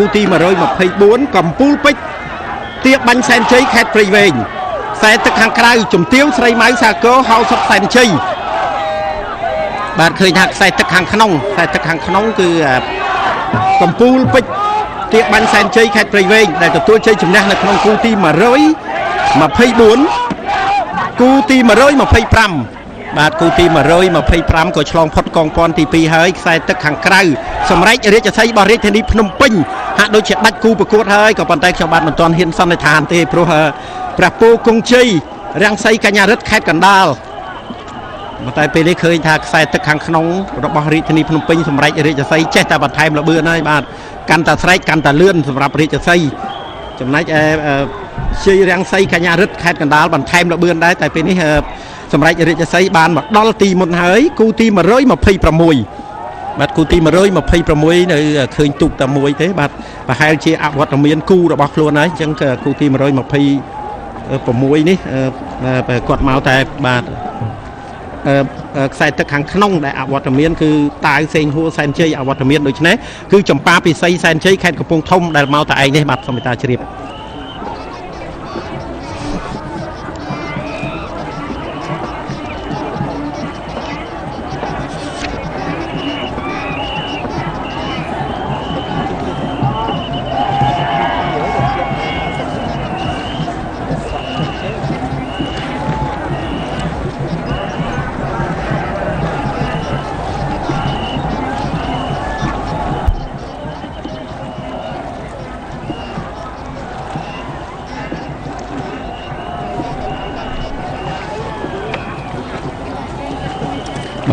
គូទី124កំពូលពេជ្រទៀបាញ់សែនជ័យខេត្តព្រៃវែងខ្សែទឹកខាងក្រៅជំទាវស្រីម៉ៅសាកោហៅសុកសែនជ័យបាទឃើញថាខ្សែទឹកខាងក្នុងខ្សែទឹកខាងក្នុងគឺកំពូលពេជ្រទៀបាញ់សែនជ័យខេត្តព្រៃវែងដែលទទួលជ័យជំនះនៅក្នុងគូទី124គូទី125បាទគូទី125ក៏ឆ្លងផុតកងពាន់ទី2ហើយខ្សែទឹកខាងក្រៅសម្រេចរាជសីរបស់រាជធានីភ្នំពេញហាក់ដូចជាដាច់គូប្រកួតហើយក៏ប៉ុន្តែខ្ញុំបាទមិនទាន់ហ៊ានសន្និដ្ឋានទេព្រោះព្រះពូគង់ជ័យរាំងសីកញ្ញារិទ្ធខេត្តកណ្ដាលតែពេលនេះឃើញថាខ្សែទឹកខាងក្នុងរបស់រាជធានីភ្នំពេញសម្រេចរាជសីចេះតែបន្ថែមលបឿនហើយបាទកាន់តែស្រែកកាន់តែលឿនសម្រាប់រាជសីចំណែកឯជ័យរាំងសីកញ្ញារិទ្ធខេត្តកណ្ដាលបន្ថែមលបឿនដែរតែពេលនេះសម្រេចរាជសីបានមកដល់ទីមុនហើយគូទី126បាទគូទី126នៅឃើញទូកតែមួយទេបាទប្រហែលជាអវត្តមានគូរបស់ខ្លួនហើយអញ្ចឹងគូទី126នេះគាត់មកតែបាទខ្សែទឹកខាងក្នុងដែលអវត្តមានគឺតាវសេងហួរសែនជ័យអវត្តមានដូច្នេះគឺចម្ប៉ាពិសីសែនជ័យខេត្តកំពង់ធំដែលមកតែឯងនេះបាទសូមមេត្តាជ្រាប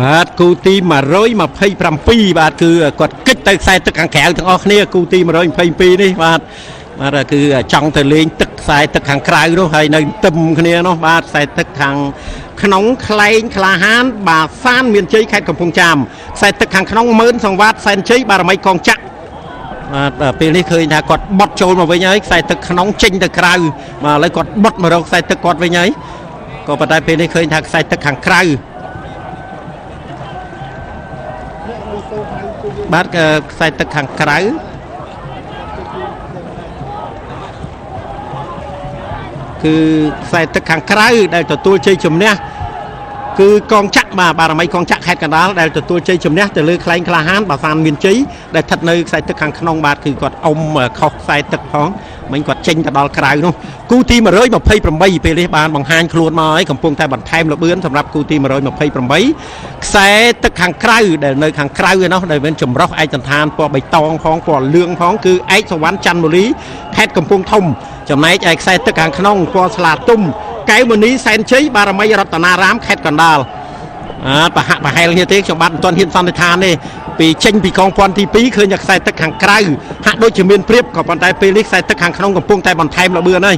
បាទគូទី127បាទគឺគាត់គិតទៅខ្សែទឹកខាងក្រៅទាំងអស់គ្នាគូទី122នេះបាទបាទគឺចង់ទៅលេងទឹកខ្សែទឹកខាងក្រៅនោះហើយនៅទឹមគ្នានោះបាទខ្សែទឹកខាងក្នុងក្លែងក្លាហានបាសានមានជ័យខេត្តកំពង់ចាមខ្សែទឹកខាងក្នុងម៉ឺនសង្វាតសែនជ័យបារមីកងចក្របាទពេលនេះឃើញថាគាត់បត់ចូលមកវិញហើយខ្សែទឹកក្នុងចេញទៅក្រៅបាទឥឡូវគាត់បត់មករកខ្សែទឹកគាត់វិញហើយក៏ប៉ុន្តែពេលនេះឃើញថាខ្សែទឹកខាងក្រៅបាទខ្សែទឹកខាងក្រៅគឺខ្សែទឹកខាងក្រៅដែលទទួលជ័យជំនះគឺកងចក្របាទបារមីកងចក្រខេត្តកណ្ដាលដែលទទួលជ័យជំនះទៅលើក្លែងក្លាហានបាសានមានជ័យដែលស្ថិតនៅខ្សែទឹកខាងក្នុងបាទគឺគាត់អុំខុសខ្សែទឹកផងមិញគាត់ចេញទៅដល់ក្រៅនោះគូទី128ពេលនេះបានបង្ហាញខ្លួនមកហើយកំពុងតែបន្ថែមល្បឿនសម្រាប់គូទី128ខ្សែទឹកខាងក្រៅដែលនៅខាងក្រៅឯនោះដែលមានចម្រុះឯកសណ្ឋានពណ៌បៃតងផងពណ៌លឿងផងគឺឯកសវណ្ណច័ន្ទមូលីខេត្តកំពង់ធំចំណែកឯខ្សែទឹកខាងក្នុងពណ៌ស្លាទុំកែវមនីសែនជ័យបារមីរតនារាមខេត្តកណ្ដាលប្រហាក់ប្រហែលគ្នាទេខ្ញុំបាទមិនទាន់ហ៊ានសន្និដ្ឋានទេពីចេញពីកងពាន់ទី2ឃើញតែខ្សែទឹកខាងក្រៅហាក់ដូចជាមានព្រៀបក៏ប៉ុន្តែពេលនេះខ្សែទឹកខាងក្នុងកំពុងតែបន្ថែមល្បឿនហើយ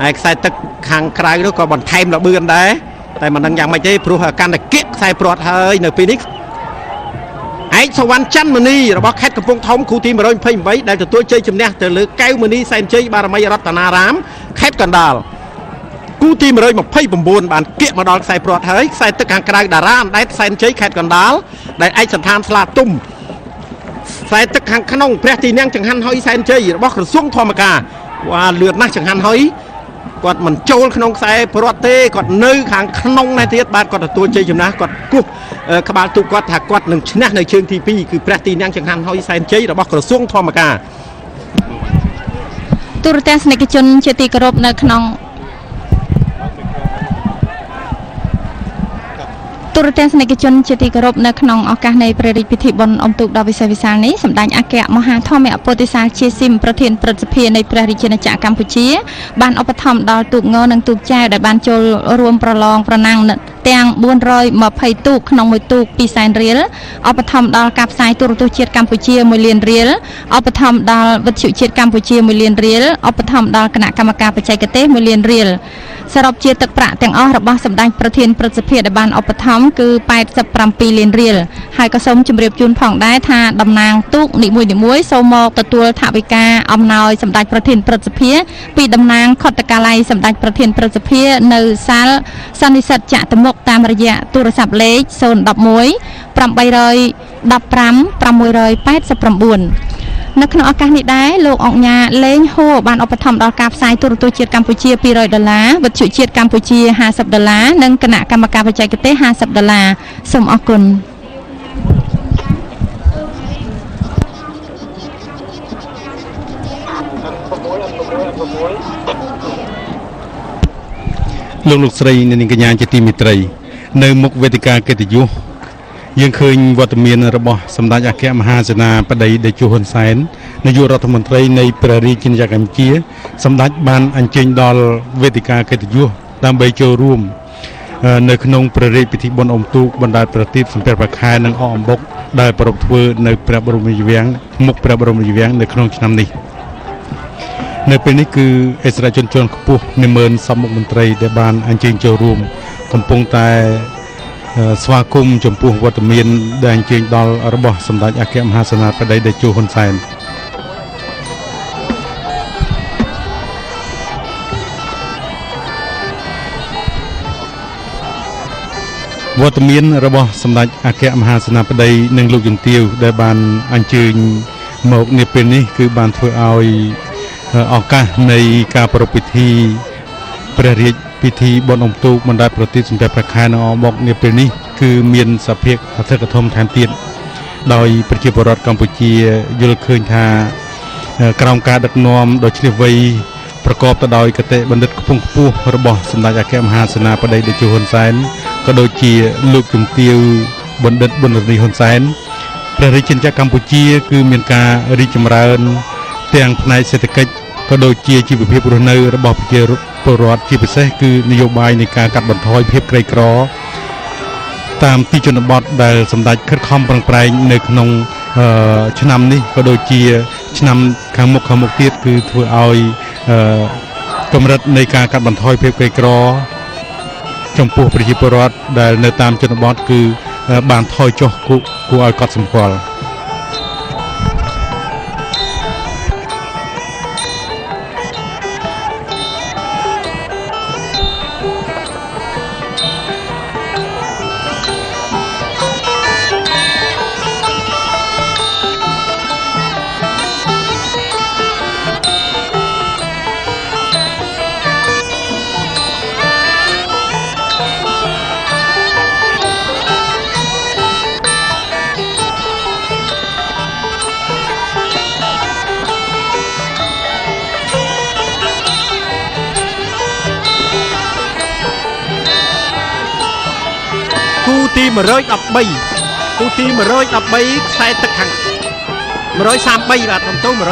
ឯខ្សែទឹកខាងក្រៅនោះក៏បន្ថែមល្បឿនដែរតែមិនដឹងយ៉ាងម៉េចទេព្រោះកាន់តែគៀកខ្សែព្រាត់ហើយនៅពេលនេះឯកសវណ្ណច័ន្ទមនីរបស់ខេត្តកំពង់ធំគូទី128ដែលទទួលជ័យជំនះទៅលើកែវមនីសែនជ័យបារមីរតនារាមខេត្តកណ្ដាលគូទី129បានគៀកមកដល់ខ្សែព្រាត់ហើយខ្សែទឹកខាងក្រៅតារាអណ្ដែតសែនជ័យខេត្តកណ្ដាលដែលឯកសណ្ឋានស្លាទុំខ្សែទឹកខាងក្នុងព្រះទីនាំងចង្ហាន់ហុយសែនជ័យរបស់ក្រសួងធម្មការវ៉ាលឿនណាស់ចង្ហាន់ហុយគាត់មិនចូលក្នុងខ្សែព្រាត់ទេគាត់នៅខាងក្នុងនេះទៀតបាទគាត់ទទួលជ័យជំនះគាត់គោះក្បាលទូកគាត់ថាគាត់នឹងឈ្នះនៅជើងទី2គឺព្រះទីនាំងចង្ហាន់ហុយសែនជ័យរបស់ក្រសួងធម្មការទូរទស្សនិកជនជាទីគោរពនៅក្នុងទូរទស្សនិកជនជាទីគោរពនៅក្នុងឱកាសនៃព្រះរាជពិធីបុណ្យអុំទូកដ៏វិសេសវិសាលនេះសម្ដេចអគ្គមហាធម្មពោធិសាលជាស៊ីមប្រធានព្រឹទ្ធសភានៃព្រះរាជាណាចក្រកម្ពុជាបានឧបត្ថម្ភដល់ទូកងនិងទូកចែវដែលបានចូលរួមប្រឡងប្រណាំងទាំង420ទូកក្នុងមួយទូក2សែនរៀលឧបត្ថម្ភដល់ការផ្សាយទូរទស្សន៍ជាតិកម្ពុជាមួយលានរៀលឧបត្ថម្ភដល់វិទ្យុជាតិកម្ពុជាមួយលានរៀលឧបត្ថម្ភដល់គណៈកម្មការបច្ចេកទេស1លានរៀលសរុបជាទឹកប្រាក់ទាំងអស់របស់សម្ដេចប្រធានព្រឹទ្ធសភាដែលបានឧបត្ថម្ភគឺ87លានរៀលហើយក៏សូមជម្រាបជូនផងដែរថាតំណាងទូកនីមួយៗសូមមកទទួលថវិកាអំណោយសម្ដេចប្រធានព្រឹទ្ធសភាពីតំណាងខុទ្ទកាល័យសម្ដេចប្រធានព្រឹទ្ធសភានៅសាលសន្និសីទចតុមុខតាមរយៈទូរស័ព្ទលេខ011 815 689 នៅក្នុងឱកាសនេះដែរលោកអង្គញាលេងហួរបានឧបត្ថម្ភដល់ការផ្សាយទូរទស្សន៍ជាតិកម្ពុជា200ដុល្លារវិទ្យុជាតិកម្ពុជា50ដុល្លារនិងគណៈកម្មការបច្ចេកទេស50ដុល្លារសូមអរគុណ លោកលោកស្រីអ្នកនាងកញ្ញាជាទីមេត្រី នៅមុខវេទិកាកិត្តិយសយើងឃើញវត្តមានរបស់សម្ដេចអគ្គមហាសេនាបតីតេជោហ៊ុនសែននាយករដ្ឋមន្ត្រីនៃព្រះរាជាណាចក្រកម្ពុជាសម្ដេចបានអញ្ជើញដល់វេទិកាកិត្តិយសដើម្បីចូលរួមនៅក្នុងព្រះរាជពិធីបុណ្យអុំទូកបណ្ដែតប្រទីបសំពះព្រះខែនិងអកអំបុកដែលប្រារព្ធធ្វើនៅព្រះបរមរាជវាំងមុខព្រះបរមរាជវាំងនៅក្នុងឆ្នាំនេះនៅពេលនេះគឺអិសរាជជនជាន់ខ្ពស់នាម៉ឺនសពមុខមន្ត្រីដែលបានអញ្ជើញចូលរួមកំពុងតែស្វាគមន៍ចំពោះវត្តមានដែលអញ្ជើញដល់របស់សម្ដេចអគ្គមហាសេនាបតីតេជោហ៊ុនសែនវត្តមានរបស់សម្ដេចអគ្គមហាសេនាបតីនិងលោកជំទាវដែលបានអញ្ជើញមកនាពេលនេះគឺបានធ្វើឲ្យឱកាសនៃការប្រារព្ធពិធីព្រះរាជពិធីបុណ្យអុំទូកបណ្ដែតប្រទីបសំពះព្រះខែនិងអកអំបុកនាពេលនេះគឺមានសភាពអធិកធមថែមទៀតដោយប្រជាពលរដ្ឋកម្ពុជាយល់ឃើញថាក្រោមការដឹកនាំដ៏ឈ្លាសវៃប្រកបទៅដោយគតិបណ្ឌិតខ្ពង់ខ្ពស់របស់សម្ដេចអគ្គមហាសេនាបតីតេជោហ៊ុនសែនក៏ដូចជាលោកជំទាវបណ្ឌិតប៊ុនរ៉ានីហ៊ុនសែនព្រះរាជាណាចក្រកម្ពុជាគឺមានការរីកចម្រើនទាំងផ្នែកសេដ្ឋកិច្ចក៏ដូចជាជីវភាពរស់នៅរបស់ប្រជាពលរដ្ឋជាពិសេសគឺនយោបាយនៃការកាត់បន្ថយភាពក្រីក្រតាមទីជនបទដែលសម្ដេចខិតខំប្រឹងប្រែងនៅក្នុងឆ្នាំនេះក៏ដូចជាឆ្នាំខាងមុខទៀតគឺធ្វើឲ្យកម្រិតនៃការកាត់បន្ថយភាពក្រីក្រចំពោះប្រជាពលរដ្ឋដែលនៅតាមជនបទគឺបានថយចុះគួរឲ្យកត់សម្គាល់គូទី113គូទី113ខ្សែទឹកខាង133បាទសំទោស133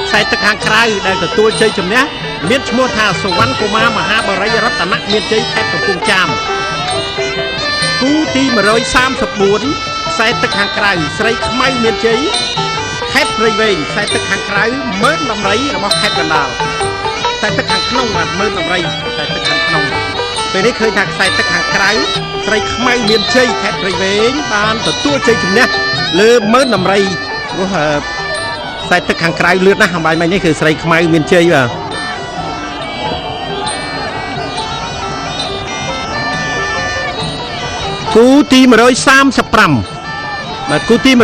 ខ្សែទឹកខាងក្រៅដែលទទួលជ័យជំនះមានឈ្មោះថាសុវណ្ណកុមារមហាបរិយរតនៈមានជ័យខេត្តកំពង់ចាមគូទី134ខ្សែទឹកខាងក្រៅស្រីខ្មៅមានជ័យខេត្តព្រៃវែងខ្សែទឹកខាងក្រៅម៉ឺនដំរីរបស់ខេត្តកណ្ដាលខ្សែទឹកខាងក្នុងបាទម៉ឺនដំរីខ្សែទឹកខាងក្នុងពេលនេះឃើញថាខ្សែទឹកខាងក្រៅស្រីខ្មៅមានជ័យខេត្តព្រៃវែងបានទទួលជ័យជំនះលើម៉ឺនដំរីព្រោះខ្សែទឹកខាងក្រៅលឿនណាស់អំបាយមិញនេះគឺស្រីខ្មៅមានជ័យបាទគូទី135បាទគូទី135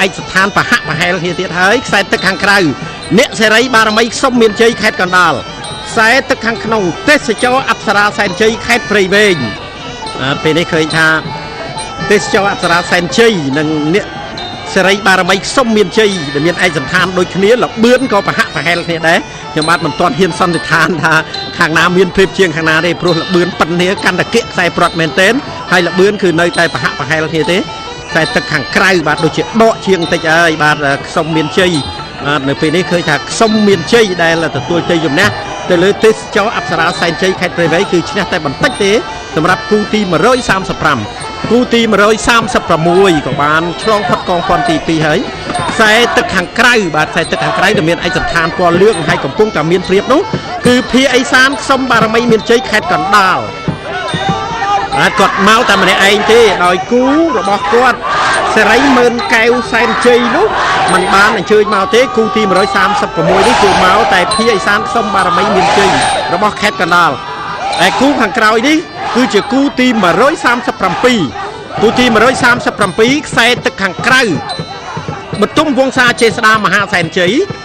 ឯកស្ថានប្រហាក់ប្រហែលគ្នាទៀតហើយខ្សែទឹកខាងក្រៅអ្នកសេរីបារមីសុំមានជ័យខេត្តកណ្ដាលខ្សែទឹកខាងក្នុងទេសចរអប្សរាសែនជ័យខេត្តព្រៃវែងបាទពេលនេះឃើញថាទេសចរអប្សរាសែនជ័យនិងអ្នកសេរីបារមីសុំមានជ័យដែលមានឯកសណ្ឋានដូចគ្នាលបឿនក៏ប្រហាក់ប្រហែលគ្នាដែរខ្ញុំបាទមិនទាន់ហ៊ានសន្និដ្ឋានថាខាងណាមានភាពជាងខាងណាទេព្រោះលបឿនប៉ុននេះកាន់តែគៀកខ្សែប្រត់មែនទែនហើយលបឿនគឺនៅតែប្រហាក់ប្រហែលគ្នាទេខ្សែទឹកខាងក្រៅបាទដូចជាដកជាងបន្តិចហើយបាទខ្សុំមានជ័យបាទនៅពេលនេះឃើញថាខ្សុំមានជ័យដែលទទួលជ័យជំនះទៅលើទេសចរអប្សរាសែនជ័យខេត្តព្រៃវែងគឺឈ្នះតែបន្តិចទេសម្រាប់គូទី135គូទី136ក៏បានឆ្លងផុតកងពាន់ទី2ហើយខ្សែទឹកខាងក្រៅបាទខ្សែទឹកខាងក្រៅដែលមានឯកសណ្ឋានពណ៌លឿងហើយកំពុងតែមានព្រៀបនោះគឺភាអេសានខ្សុំបារមីមានជ័យខេត្តកណ្ដាលបាទគាត់មកតែម្នាក់ឯងទេដោយគូរបស់គាត់សេរីម៉ឺនកែវសែនជ័យនោះมันបានអញ្ជើញមកទេគូទី136នេះគឺមកតែភាអេសានខ្សុំបារមីមានជ័យរបស់ខេត្តកណ្ដាលឯគូខាងក្រោយនេះគឺជាគូទី137គូទី137ខ្សែទឹកខាងក្រៅ បទុមវង្សាចេស្ដាមហាសែនជ័យ។